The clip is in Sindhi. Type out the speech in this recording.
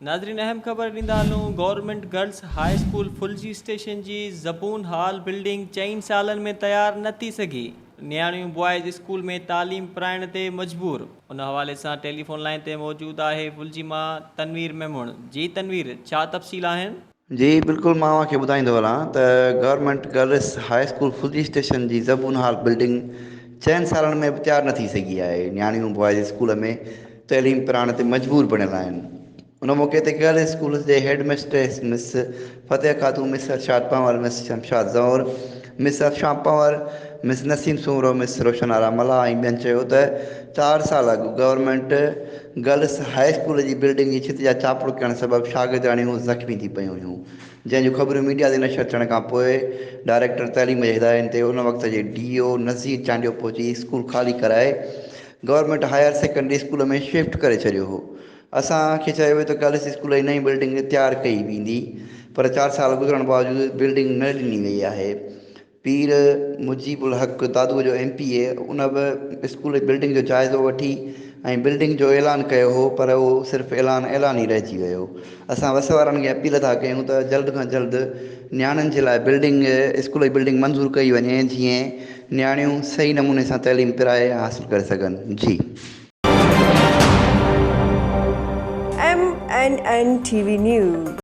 ناظرين اهم خبر ڏيندا هلون government girls high school Phulji station جي زبون هال بلڊنگ چئن سالن ۾ تيار نه ٿي سگهي، نياڻيون بوائز اسڪول ۾ تعليم پرائڻ تي مجبور، ان حوالي سان ٽيليفون لائين تي موجود آهي ڦلجي مان تنوير ميمڻ، جي تنوير ڇا تفصيل آهن؟ جي بلڪل مان اوهان کي ٻڌائيندو هلان ته government girls high school Phulji station جي زبون هال بلڊنگ چئن سالن ۾ به تيار نه ٿي سگهي آهي، نياڻيون بوائز اسڪول ۾ تعليم پرائڻ تي مجبور بڻيل آهن. ان موقعي تي گرلز اسڪول جي head mistress miss Fateh Khatoon, miss Irshad Panhwar, miss Shamshad Zanwar, miss Afshan Panhwar, miss Naseem Soomro, miss Roshan Ara Mallah ۽ ٻين چيو ته چار سال اڳ گورنمينٽ گرلس هاء اسڪول جي بلڊنگ جي ڇت جا چاپڙ ڪرڻ سبب شاگردياڻيون زخمي ٿي پيون هيون جنهن جون خبرون ميڊيا تي نشر ٿيڻ کان پوء ڊائريڪٽر تعليم جي هداين تي ان وقت جي ڊي او نذير چانڊيو پهچي اسڪول خالي ڪرائي government higher secondary school ۾ shift ڪري ڇڏيو هو. اسان کي چيو ويو ته گرلس اسڪول جي نئين بلڊنگ تيار ڪئي ويندي پر چار سال گذرڻ باوجود بلڊنگ نه ڏني وئي آهي. پير مجيب الحق دادوء جو ايم پي اي ان به اسڪول جي بلڊنگ جو جائزو وٺي ۽ بلڊنگ جو اعلان ڪيو هو پر اهو صرف اعلان اعلان ئي رهجي ويو. اسان وس وارن کي اپيل ٿا ڪيون ته جلد کان جلد نياڻين جي لاء بلڊنگ اسڪول جي بلڊنگ منظور ڪئي وڃي جيئن نياڻيون صحيح نموني سان تعليم پرائي ۽ حاصل ڪري سگهن جي. M N N T V news.